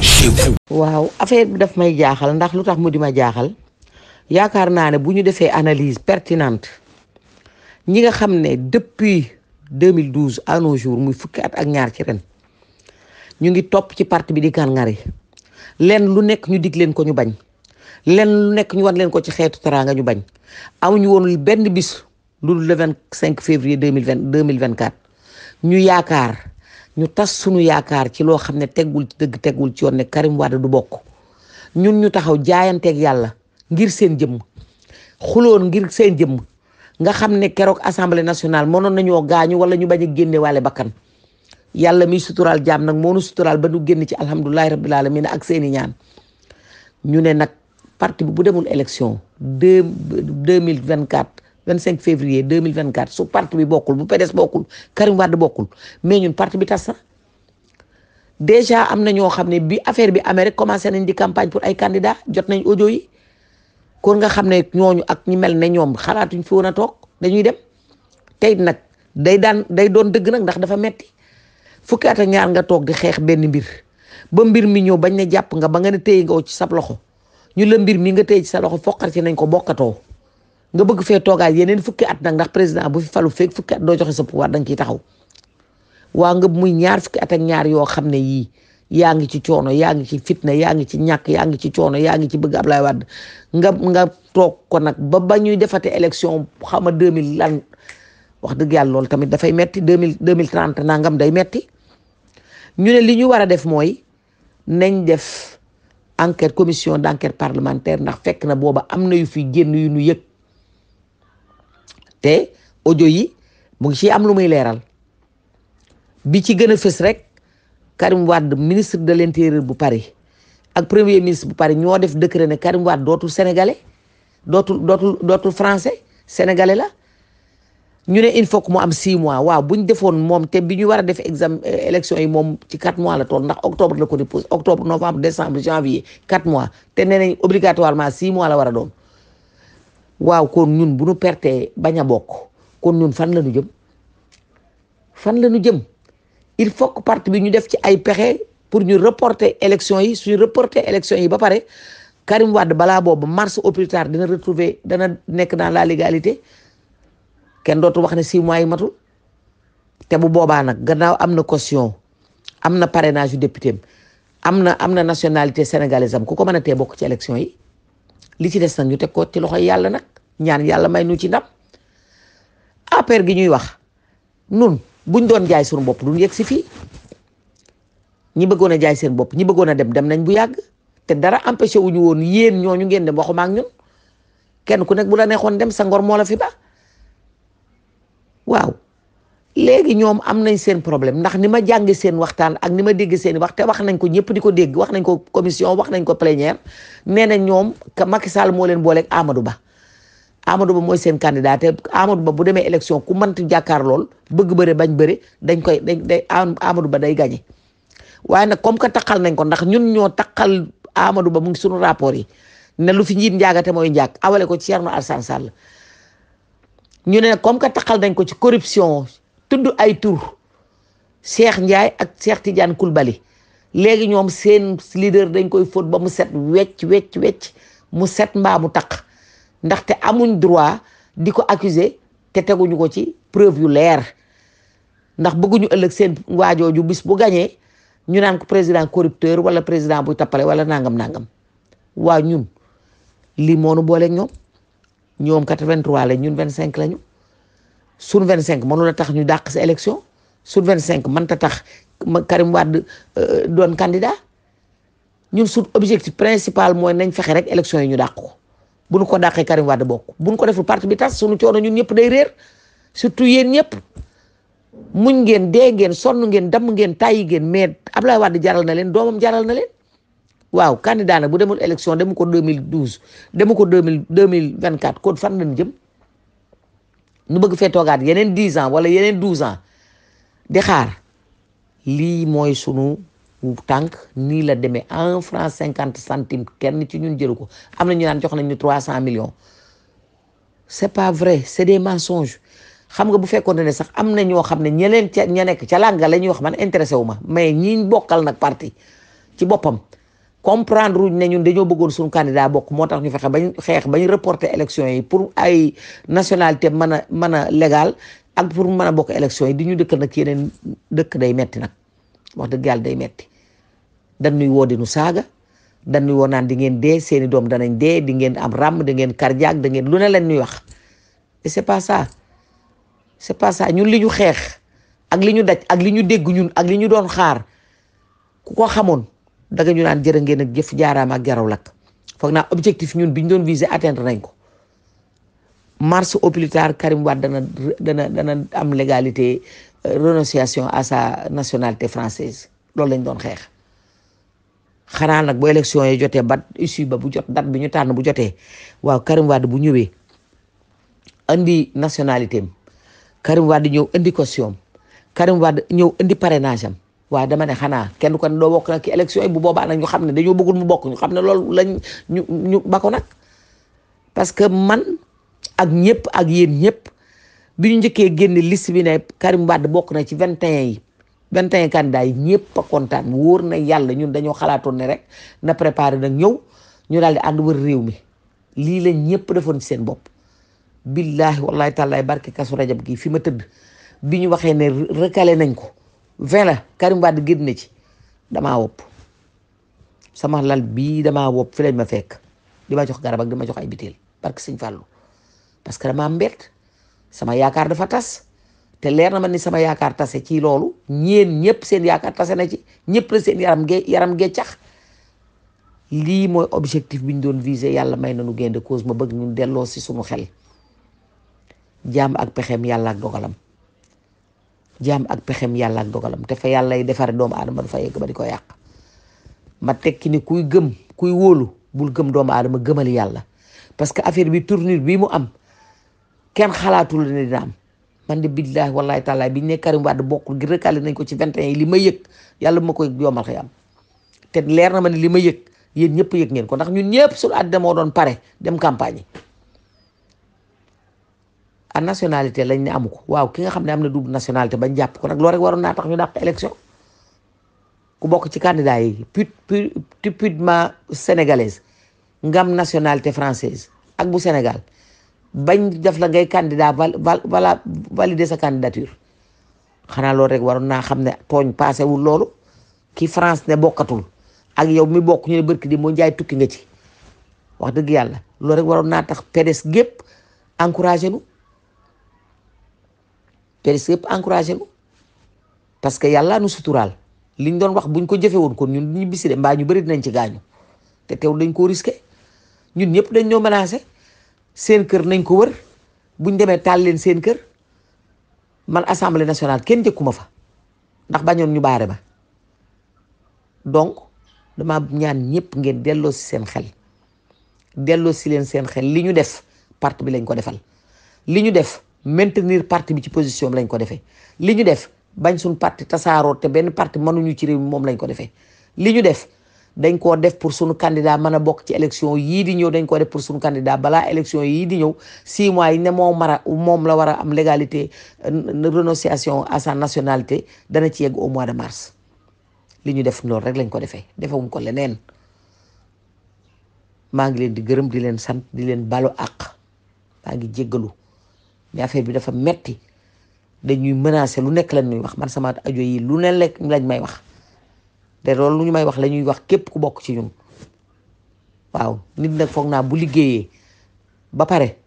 chez vous. waaw affaire bi daf may jaaxal ndax lu tax mu di ma jaaxal yaakaar naa ne bu ñu defee analyse pertinente ñi nga xam ne depuis 2012 à nos jours muy fukki at ak ñaar ci ren ñu ngi topp ci parti bi di gàngari leen lu nekk ñu dig leen ko ñu bañ leen lu nekk ñu wan leen ko ci xeetu teraanga ñu bañ amuñu woon benn bis lu le 25 février 2024 ñu yaakaar ñu tas sunu yaakaar ci loo xam ne teggul ci dëgg teggul ci yoon ne Karim Wade du bokk ñun ñu taxaw jaayanteeg yàlla ngir seen jëmm xuloon ngir seen jëmm nga xam ne keroog assemblée nationale mënoon nañoo gaañu wala ñu bañ a génne waale bakkan yàlla miy suturaal jaam nag moo nu suturaal ba nu génn ci alhamdulilahi rabbil alamin ak seeni ñaan ñu ne nag parti bi bu demul élection 2024 25 février 2024 su parti bi bokkul bu PDS bokkul Karim Wade bokkul mais ñun parti bi tas na déjà am na ñoo xam ne bi affaire bi amee rek commencé nañ di campagne pour ay candidats jot nañ audio yi kon nga xam ne ñooñu ak ñi mel ne ñoom xalaatuñ fi woon a toog dañuy dem tey nag day doon dëgg nag ndax dafa metti fukki at ak ñaar nga toog di xeex benn mbir ba mbir mi ñëw bañ ne jàpp nga ba nga ne téye nga ci sab loxo ñu la mbir mi nga téye ci sa loxo foqar ci nañ ko bokkatoo nga bëgg fee toogaat yeneen fukki at nag ndax président bu fi falu feeg fukki at doo joxe sa pouvoir da nga ciy taxaw waa nga muy ñaar fukki at ak ñaar yoo xam ne yii yaa ngi ci coono yaa ngi ci fitna yaa ngi ci ñàkk yaa ngi ci coono yaa ngi ci bëgg Ablaye Wade nga toog ko nag ba ñuy defate élection xam nga 2000 lan wax dëgg yàlla loolu tamit dafay metti 2030 nangam day metti ñu ne li ñu war a def mooy nañ def enquête commission d'enquête parlementaire ndax fekk na booba am na yu fi génn yu nu yëg te audio yi mu ngi ci am lu muy leeral bi ci gën a fës rek Karim Wade ministre de l'intérieur bu Paris ak premier ministre bu Paris ñoo def décret ne Karim Wade dootul sénégalais dootul français sénégalais la ñu ne il faut que mu am 6 mois waaw bu ñu defoon moom te bi ñu war a def examen élection yi moom ci 4 mois la toll ndax octobre la ko déposé octobre novembre décembre janvier 4 mois te nee nañ obligatoirement 6 mois la war a doon waaw kon ñun bu ñu pertee bañ a bokk kon ñun fan la ñu jëm il faut que parti bi ñu def ci ay pexe pour ñu reporter élection yi suñu reporter élection yi ba pare Karim Wade balaa boobu mars au plus tard dana nekk dans la légalité kenn dootu wax ne 6 mois yi matul te bu boobaa nag gannaaw am na caution am na parrainage yu député am na nationalité sénégalaise am ku ko mën a tee bokk ci élection yi li ci des nag ñu teg ko ci loxoy yàlla nag ñaan yàlla may nu ci ndam APR gi ñuy wax nun buñ doon jaay suñu bopp duñ yegg si fii ñi bëggoon a jaay seen bopp ñi bëggoon a dem nañ bu yàgg te dara empêché wuñu woon yéen ñooñu ngeen dem waxuma ak ñun kenn ku nekk bu la neexoon dem sa ngor moo la fi ba waaw léegi ñoom am nañ seen problème ndax ni ma jàngi seen waxtaan ak ni ma dégg seen wax te wax nañ ko ñëpp di ko dégg wax nañ ko commission wax nañ ko plénière nee na ñoom Macky Sall moo leen booleeg Amadou Ba mooy seen candidat te Amadou Ba bu demee élection ku mënti jàkkaar lool bëgg bëre bañ bëre day Amadou Ba day gagné waaye nag comme que taqal nañ ko ndax ñun ñoo taqal Amadou Ba mu ngi suñu rapport yi ne lu fi njiit njaagate mooy njaag awale ko ci Thierno Alassane Sall ñu ne comme que taqal nañ ko ci corruption tudd ay tur Cheikh Ndiaye ak Cheikh Tidiane Koulibaly léegi ñoom seen leader dañ koy fóot ba mu set wecc mu set mbaa mu taq ndaxte amuñ droit di ko accuser te teguñu ko ci preuve yu leer ndax bëgguñu ëllëg seen waajooju bis bu gañee ñu naan ko président corrupteur wala président buy tappale wala nangam waa ñun lii moonu booleeg ñoom 83 lañ ñun 25 lañu sur 25 mënu la tax ñu dàq sa élection sur 25 mënta tax Karim Wade doon candidat ñun suñ objectif principal mooy nañ fexe rek élection yi ñu dàq ko bu ñu ko dàqee Karim Wade bokk bu ñu ko deful parti bi tas suñu coono ñun ñëpp day réer surtout yéen ñëpp muñ ngeen dee ngeen sonn ngeen damm ngeen tàyyi ngeen mais Ablaye Wade jaral na leen doomam jaral na leen waaw candidat nag bu demul élection demu ko 2012 demu ko 2024 kon fan lañ jëm nu bëgg fee toogaat yeneen 10 ans wala yeneen 12 ans di xaar lii mooy sunu tànk nii la demee 1 franc 50 centimes kenn ci ñun jëlu ko am na ñu naan jox nañ ñu 300 millions c'est pas vrai c'est des mensonges xam nga bu fekkoon ne sax am na ñoo xam ne ña nekk ca lànga la ñuy wax man intéressé wu ma mais ñi bokkal nag parti ci boppam comprendre wuñ ne ñun dañoo bëggoon suñu candidat bokk moo tax ñu fexe bañ xeex bañ reporter élection yi pour ay nationalité mën a légal ak pour mën a bokk élection yi di ñu dëkkal nag yeneen dëkk day metti nag wax dëgg yàlla day metti dañuy woo di nu saaga dañuy woo naan di ngeen dee seeni doom danañ dee di ngeen am ràmm da ngeen cardiaque da ngeen lu ne leen ñuy wax et c'est pas ça ñun li ñu xeex ak li ñu daj ak li ñu dégg ñun ak li ñu doon xaar ku ko xamoon daga ñu naan jërë ngeen ak jëf jaaraama ak jaraw lakk foog naa objectif ñun bi ñu doon viser atteindre nañ ko mars au plus tard Karim Wade dana am légalité renonciation à sa nationalité française loolu lañ doon xeex xanaa nag bu élection yi jotee ba issue ba bu jot date bi ñu tànn bu jotee waaw Karim Wade bu ñëwee indi nationalité am Karim Wade ñëw indi caution Karim Wade ñëw indi parrainage am waaw dama ne xanaa kenn ko ne doo bokk nag ci élection yi bu boobaa nag ñu xam ne dañoo bëggul mu bokk ñu xam ne loolu lañ ñu ba ko nag parce que man ak ñëpp ak yéen ñëpp bi ñu njëkkee génne liste bi ne Karim Wade bokk na ci 21 candidats yi ñëpp a kontaan wóor na yàlla ñun dañoo xalaatoon ne rek na préparé nag ñëw ñu daal di ànd wër réew mi lii la ñëpp defoon ci seen bopp billahi wallahi taalaay barke kasu rajab gi fi ma tëdd bi ñu waxee ne recalé nañ ko 20 la Karim Wade génn na ci damaa wopp sama lal bii damaa wopp fi lañ ma fekk di ma jox garab ak di ma jox ay biteel barke Sëñ Fàllu parce que damaa mbett sama yaakaar dafa tas te leer na ma ni sama yaakaar tase ci loolu ñeen ñëpp seen yaakaar tase na ci ñëpp la seen yaram geccax lii mooy objectif bi ñu doon viser yàlla may na nu gain de cause ma bëgg ñu delloo si suñu xel jaam ak pexem yàlla ak dogalam jaam ak pexem yàlla ak dogalam te fa yàlla y defare doomu aadama du fa yegg ba di ko yàq ma tekki ni kuy gëm kuy wóolu bul gëm doomu aadama gëmal yàlla parce que affaire bi tournure bii mu am kenn xalaatul ne dina am man de billahi wallahi taala biñ ne Karim Wade bokkul gi recalé nañ ko ci 21 yi li ma yëg yàlla bu ma koy yomal xëy am te leer na ma ne li ma yëg yéen ñëpp yëg ngeen ko ndax ñun ñëpp suñu àddina moo doon pare dem campagne a nationalité lañ ne amu ko waaw ki nga xam ne am na double nationalité bañ jàpp ko nag loolu rek waroon naa tax ñu dàq élection ku bokk ci candidat yi typiquement sénégalaise nga am nationalité française ak bu Sénégal bañ def la ngay candidat voilà valider sa candidature xanaa loolu rek waroon naa xam ne tooñ passé wul loolu ki France ne bokkatul ak yow mi bokk ñu ne barki di moo njaay tukki nga ci wax dëgg yàlla loolu rek waroon naa tax PDS gépp encouragé nu PDS gépp encouragé nu parce que yàlla nu suturaal liñ doon wax buñ ko jëfe woon kon ñun ñu bisi de mbaa ñu bëri dinañ ci gaañu te teew dañ koo risqué ñun ñëpp dañ ñoo menacé seen kër nañ ko wër buñ demee taal leen seen kër man assemblée nationale kenn jëkkuma fa ndax bañoon ñu baare ma donc dama ñaan ñëpp ngeen delloo si seen xel delloo si leen seen xel li ñu def parti bi lañ ko defal li ñu def maintenir parti bi ci position bi lañ ko defee li ñu def bañ suñ parti tasaaroo te benn parti mënuñu ci réew mi moom lañ ko defee li ñu def dañ koo def pour suñu candidat mën a bokk ci élection yii di ñëw dañ koo def pour suñu candidat balaa élection yii di ñëw 6 mois yi ne moom la war a am légalité renonciation à sa nationalité dana ci yegg au mois de mars li ñu def loolu rek lañ ko defee defewuñ ko leneen maa ngi leen di gërëm di leen sant di leen balu àq maa ngi jéggalu mais affaire bi dafa metti dañuy menacer lu nekk lañ ñuy wax man sama ajo yi lu ne lekk lañ may wax te loolu lu ñu may wax la ñuy wax képp ku bokk ci ñun waaw nit nag foog naa bu liggéeyee ba pare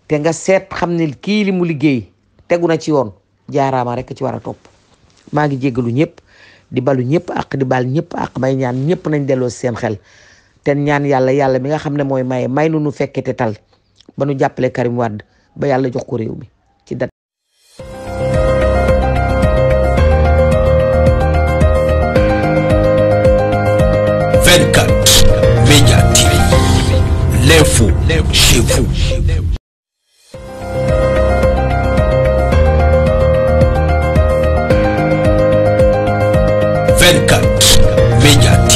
te nga seet xam ne kii li mu liggéey tegu na ci yoon jaaraama rek ci war a topp maa ngi jéggalu ñëpp di balu ñëpp ak di bal ñëpp ak may ñaan ñëpp nañ delloo si seen xel te ñaan yàlla mi nga xam ne mooy may nu fekke te tal ba nu jàppale Karim Wade ba yàlla jox ko réew mi ci dat Média TV, l'info chez vous. 24 Média TV.